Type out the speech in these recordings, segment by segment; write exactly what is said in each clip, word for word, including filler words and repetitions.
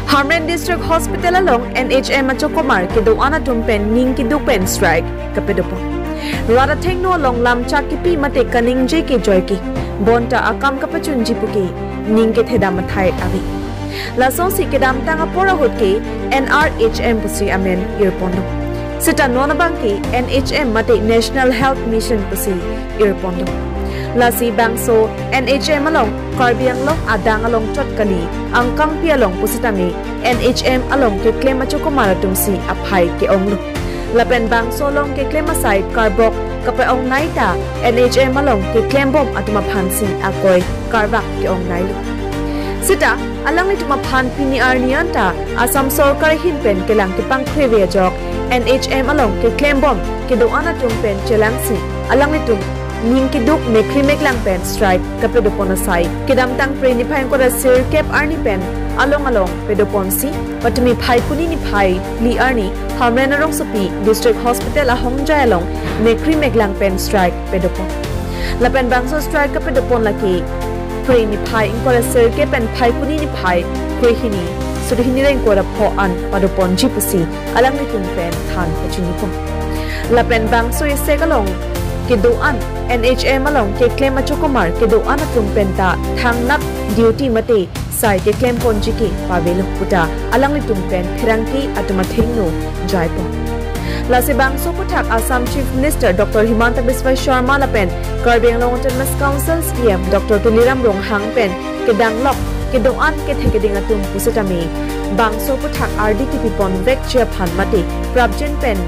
Hamren District Hospital along N H M achokomar kedo-an atum pen ning keduk pen strike kapadopon. Rat athengno along lamchak kepi mate kaningje kejoike bonta akam kapachunji puke ning kethedam athai ave. Lasonsi kedamtang apor ahut ke N R H M pusi amen irponlo. Seta non abang ke N H M mate National Health Mission pusi irponlo. Lasi bangso N H M along Karbi Anglong adang along chot kali, angkangpi along pusitame N H M along keklem achokomar atumsi aphai ke-onglo. Lapen bangso along keklem asai karbok kape-ongnei ta N H M along keklembom atum aphansi akoi karvak ke-ongneilo. Seta alanglitum aphan pini arni anta Assam Sorkar ahin pen kelang kepangkhreve ajok N H M along keklembom kedo-an atum pen chelangsi alanglitum ning keduk mekhri meklang pen strike kapadopon asai kedamtang Phre niphai ingkoi ra sirkep arni pen along along padoponsi patumi Phaikuni niphai phli arni Hamren arongsopi District Hospital ahongjai along mekhri meklang pen strike padopon. Lapen bangso strike kapadopon lake Phre niphai ingkoi ra sirkep pen Phaikuni niphai Phre hini suri hini ra ingkoi ra pho an padoponji pusi alanglitum pen than pachinipon. Lapen bangso isi along kedo-an N H M along keklem achokomar kedo-an atum penta thangnat duty mate sai keklemponji ke pavelo puta alanglitum pen pherangke atum athengno jaipon. Lasi bangso aputhak Assam Chief Minister Doctor Himanta Biswa Sharma lapen Karbi Anglong Autonomous Council C E M Doctor Tuliram Ronghang pen kedanglok kedo-an kethe keding atum pusitame bangso aputhak ardi kepiponvekji aphan mate prapjin pen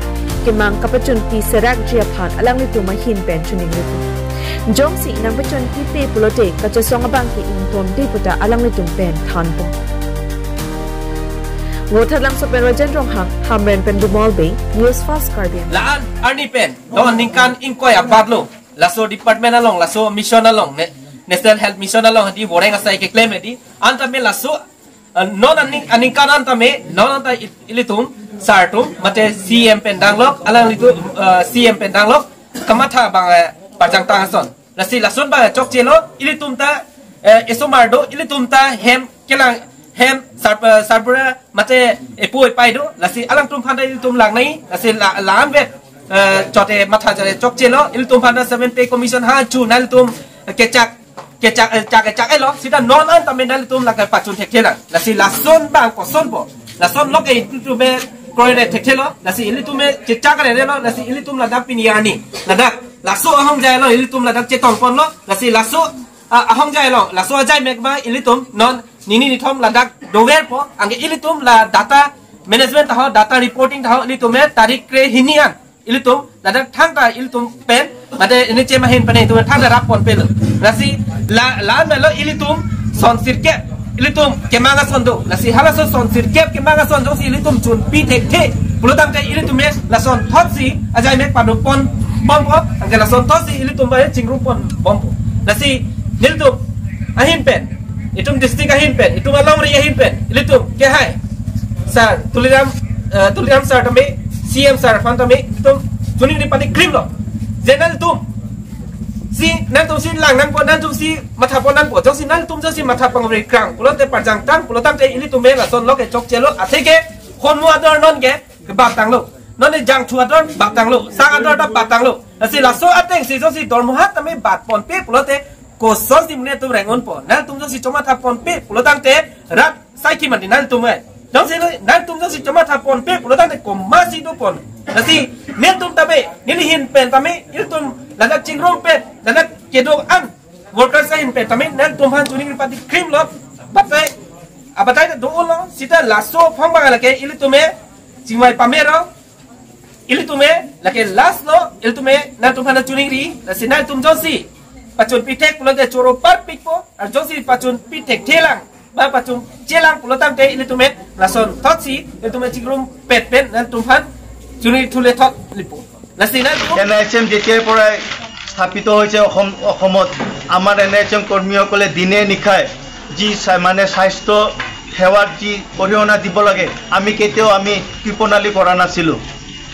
kemang kapachunpi serakji aphan alanglitum ahin pen choningripo. Jongsi nangpachunpipe pulote kachesong abang ke ingtonde puta alanglitum pen thanpon. Vothatlangso pen Rajen Ronghang, Hamren pen Dumal Bey, News Fast Karbi Anglong. La-an arni pen non ningkan ingkoi abatlo laso department along, laso mission along, ne-, National Health Mission along hadi boreng asai keklem hadi. Antame laso, eh, non aning, aningkan antame, non anta i-, ilitum, sir atum, mate C E M pen danglok, alanglitum, eh, C E M pen danglok, kamatha abang, eh, pajangtang ason. Lasi lason abang chokchelo, ilitum ta, eh, esomar do, ilitum ta hem, kelang, hem, sar, eh, sarbura, mate epu epai do, lasi alangtum aphan ta ilitum langnei, lasi la, la-an vet, eh, chote matha chote chokchelo, ilitum aphan ta Seven Pay Commission ha chu, nanglitum kechak, kechak, eh, chak, chak-elo, seta non antame nanglitum lake pachun thekthelang. Lasi lason abang kosonpo. Lason lok ke ilitum kroire thekthelo. Lasi ilitum chechak rerelo. Lasi ilitum ladak pini arni. Ladak. Laso ahongjai along ilitum ladak chetongponlo. Lasi laso, ah, ahongjai along. Laso ajai mek abang ilitum non nini nithom ladak doverpo. Anke ilitum la data management taho, data reporting taho, ilitum tarik kre hini an ilitum ladak thangta ilitum pen, mate N H M ahin pen ilitum thangta rapponpelo. Lasi la, la melo ilitum son sirkep ilitum kemang ason do. Lasi halaso son sirkep kemang ason jongsi ilitum chunpi thekthe pulotangte ilitum lason thotsi ajai mek padoponbompo, anke lason thotsi ilitum abang chingruponbompo. Lasi nelitum ahin pen, itum district ahin pen, itum alongri ahin pen, ilitum kehai sir Tuliram, eh, Tuliram sir tame, C E M sir aphan tame, itum choningri pati krimlo. Je nanglitum si, nanglitum si lang nangpo, nanglitum si mathapon nangpo. Jongsi nanglitum jongsi matha pangri krang pulote pajangtang pulotangte ilitum lason lok ke chokchelo, atheke honmu ador non ke batanglo. Non ke jangthu ador batanglo. Sang ador ta batanglo. Lasi laso atengsi jongsi dormoha tame batponpe pulote kosonsi monit atum reng-unpo. Nanglitum jongsi chomathaponpe pulotangte rat saikhi mati nanglitum. Jongsi nanglitum jongsi chomathaponpe pulotangte komatsi dopon. Lasi nelitum tame, neli ahin pen tame, ilitum ladak chingrumpet, ladak kedo-an workers ahin pen tame, nanglitum aphan choningri pati krimlo, batai, abatai ta do-olo, seta laso aphong abang lake ilitum chingvai pamero, ilitum lake last lo, ilitum nanglitum aphan choningri, lasi nanglitum jongsi pachunpi thek pulote choro parpikpo, ar jongsi pachunpi thekthelang, ba pachunchelang pulotangte ilitum lason thotsi, ilitum chingrumpet pen nanglitum aphan choningri thule thot lipo. Lasi nanglitum N H M যেতিয়াৰ পৰাই স্থাপিত হৈছে অসম, অসমত আমাৰ N H M কৰ্মীসকলে দিনে নিশাই যি স্বা-, মানে স্বাস্থ্য সেৱাত যি অৰিহণা দিব লাগে, আমি কেতিয়াও আমি কৃপণালি কৰা নাছিলোঁ।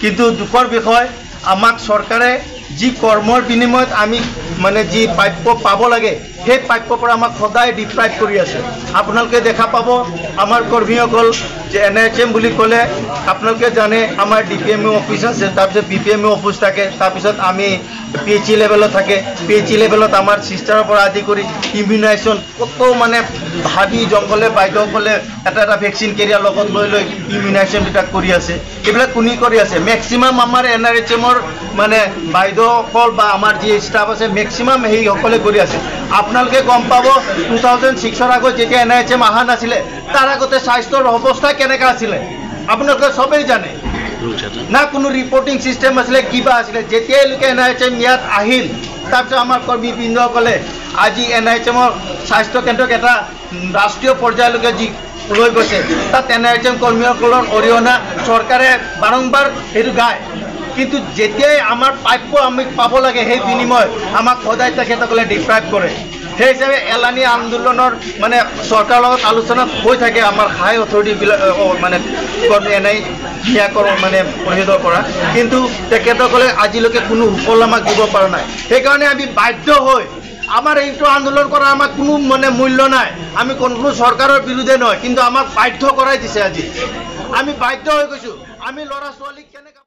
কিন্তু দুখৰ বিষয়, আমাক চৰকাৰে যি কৰ্মৰ বিনিময়ত আমি মানে যি প্ৰাপ্য পাব লাগে, সেই প্ৰাপ্যৰ পৰা আমাক সদায় ডিপ্ৰাইভ কৰি আছে। আপোনালোকে দেখা পাব, আমাৰ কৰ্মীসকল যে এন আই এইচ এম বুলি ক'লে আপোনালোকে জানে, আমাৰ ডি পি এম অ' অফিচ আছে, তাৰপিছত বি পি এম অ' অফিচ থাকে, তাৰপিছত আমি পি এইচ ই লেভেলত থাকে। পি এইচ ই লেভেলত আমাৰ চিষ্টাৰৰ পৰা আদি কৰি ইমিউনাইজেশ্যন, ক'তো মানে হাবি জংঘলে বাইদেউসকলে এটা এটা ভেকচিন কেৰিয়াৰ লগত লৈ লৈ ইমিউনাইজেশ্যনবিলাক কৰি আছে। এইবিলাক কোনে কৰি আছে? মেক্সিমাম আমাৰ এন আৰ এইচ এমৰ মানে বাইদেউসকল বা আমাৰ যি ষ্টাফ আছে, মেক্সিমাম সেইসকলে কৰি আছে। আপোনালোকে গম পাব, টু থাউজেণ্ড ছিক্সৰ আগত যেতিয়া এন আৰ এইচ এম অহা নাছিলে, তাৰ আগতে স্বাস্থ্যৰ অৱস্থা কেনেকা আছিলে আপোনালোকে সবেই জানে। না কোনো ৰিপৰ্টিং চিষ্টেম আছিলে, কিবা আছিলে। যেতিয়ালৈকে এন আৰ এইচ এম ইয়াত আহিল, তাৰপিছত আমাৰ কৰ্মীবৃন্দসকলে আজি এন আৰ এইচ এমৰ স্বাস্থ্য কেন্দ্ৰক এটা ৰাষ্ট্ৰীয় পৰ্যায়লৈকে যি লৈ গৈছে, তাত এন আৰ এইচ এম কৰ্মীসকলৰ অৰিহণা চৰকাৰে বাৰম্বাৰ সেইটো গায়। কিন্তু যেতিয়াই আমাৰ প্ৰাপ্য আমি পাব লাগে, সেই বিনিময় আমাক সদায় তেখেতসকলে ডিপ্ৰাইভ কৰে। সেই হিচাপে এলানি আন্দোলনৰ মানে চৰকাৰৰ লগত আলোচনা হৈ থাকে আমাৰ হাই অথৰিটিবিলাক, অ, মানে কৰ্মী এন আই ন্যায় কৰ্ম মানে পৰিষদৰ পৰা, কিন্তু তেখেতসকলে আজিলৈকে কোনো সুফল আমাক দিব পৰা নাই। সেইকাৰণে আমি বাধ্য হৈ আমাৰ এইটো আন্দোলন কৰা আমাৰ কোনো মানে মূল্য নাই। আমি কোনো চৰকাৰৰ বিৰুদ্ধে নহয়, কিন্তু আমাক বাধ্য কৰাই দিছে আজি। আমি বাধ্য হৈ গৈছো। আমি ল'ৰা ছোৱালীক কেনেকে